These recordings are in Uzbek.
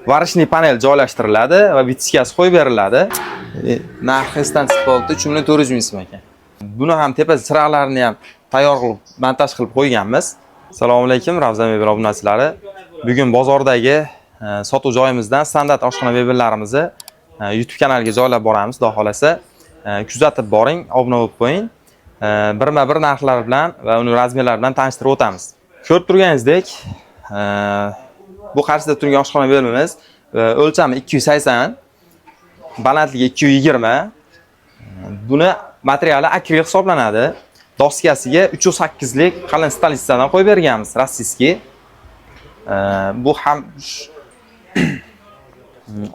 Варочный panel joylashtiriladi va вытяжка si qo'yib beriladi. Narxi esdan chiqib qoldi, 3 million 400 ming so'm ekan. Buni ham tepa chiroqlarini ham tayyor qilib, montaj qilib qo'yganmiz. Assalomu alaykum, Ravza mebel obunachilari. Bugun bozordagi sotuv joyimizdan standart oshxona mebellarimizni YouTube kanaliga joylab boramiz, xudo xolasa. Kuzatib boring, obuna bo'lib qo'ying. Birma-bir narxlar bilan va uni размер lari bilan tanishtirib o'tamiz. Ko'rib turganingizdek, bu qarshida turgan oshxona mebelimiz o'lchami 280, balandligi 220. Buni materiali akril hisoblanadi. Doskasiga 3.8 lik qalin столешница dan qo'yib berganmiz, российский. Bu ham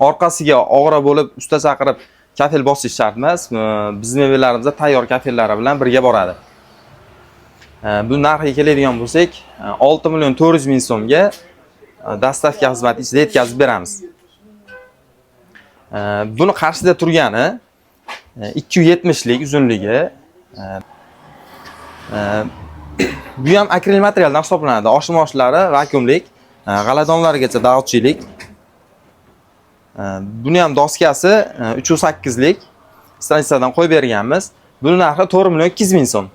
orqasiga og'ira bo'lib usta chaqirib kafel bosish shart emas. Bizni mebellarimizda tayyor kafellari bilan birga boradi. Bu narxiga keladigan bo'lsak, 6 million 400 ming so'mga доставка xizmati ichida yetkazib beramiz. Buni qarshida turgani 270 lik uzunligi. Bu ham akril materialdan hisoblanadi. Oshmoshlari vakuumlik, g'aladonlargacha dag'utchilik. Buni ham doskasi 3.8 lik столешница dan qo'yib berganmiz. Buni narxi 4 million 200 ming so'm.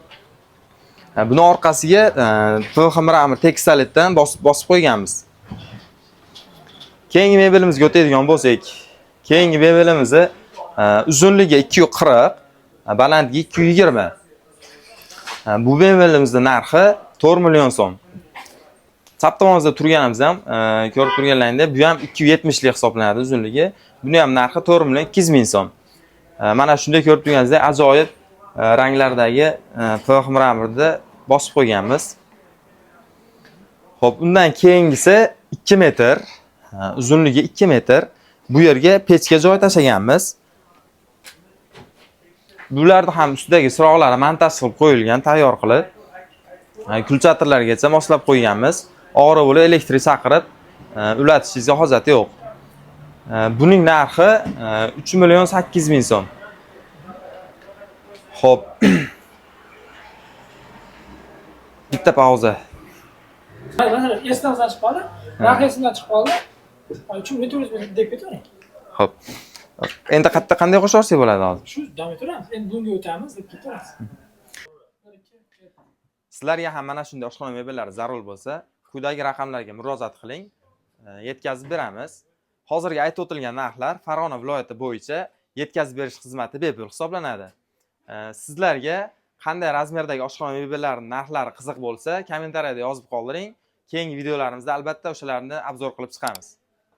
Buni orqasiga PVC мрамор tekstolitdan bosib qo'yganmiz. Keyingi mebelimizga o'tadigan bo'lsak, keyingi mebelimizni uzunligi 240, balandligi 220. Bu mebelimizni narxi 4 million so'm. Chap tomonimizda turganimiz ham ko'rib turganlaringdek, bu ham 270 lik hisoblanadi uzunligi. Buni ham narxi 4 million 200 ming so'm. Mana shunday ko'rib turganingizdek ajoyib ranglardagi PVC мрамор ni bosib qo'yganmiz. Xo'p, undan keyingisi 2 metr, uzunligi 2 metr. Bu yerga pechka joy tashlaganmiz. Bularni ham ustidagi chiroqlari montaj qilib qo'yilgan, tayyor qilib. Kulchatirlargacha moslab qo'yganmiz. Og'ir bo'lib elektrik chaqirib, ulatishingizga hojati yo'q. Buning narxi 3 million 800 ming so'm. Xo'p. Bitta pauza. Masalan, esimdan chiqib qoldi. Narx esimdan chiqib qoldi. 3 million 400 ming deb ketavering. Xo'p. Endi qayerda qanday qo'shib olsak bo'ladi hozir? Shu davom etaveramiz. Endi bunga o'tamiz deb ketaveramiz. Sizlarga ham mana shunday oshxona mebellari zarur bo'lsa, quyidagi raqamlarga murojaat qiling. Yetkazib beramiz. Hozirgi aytib o'tilgan narxlar Farg'ona viloyati bo'yicha yetkazib berish xizmati bepul hisoblanadi. Sizlarga qanday размер dagi oshxona mebellarining narxlari qiziq bo'lsa, kommentariyada yozib qoldiring. Keyingi videolarimizda albatta o'shalarni обзор qilib chiqamiz.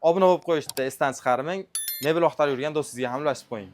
Obuna bo'lib qo'yishni esdan chiqarmang. Mebel axtarib yurgan do'stingizga ham ulashib qo'ying.